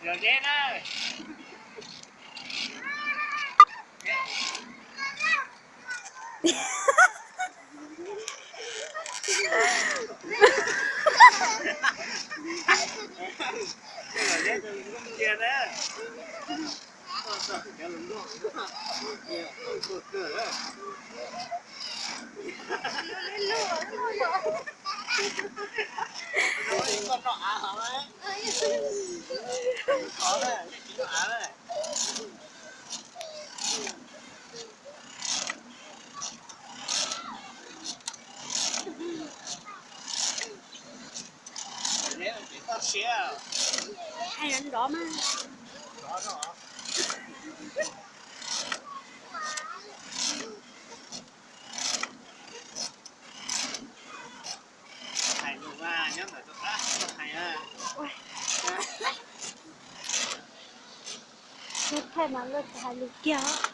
Los deb na. Hais nrov mas. Hais lus mas nyob ntawm tus qab hais. Nyob Thaib mas luag tsis hais lus kiag.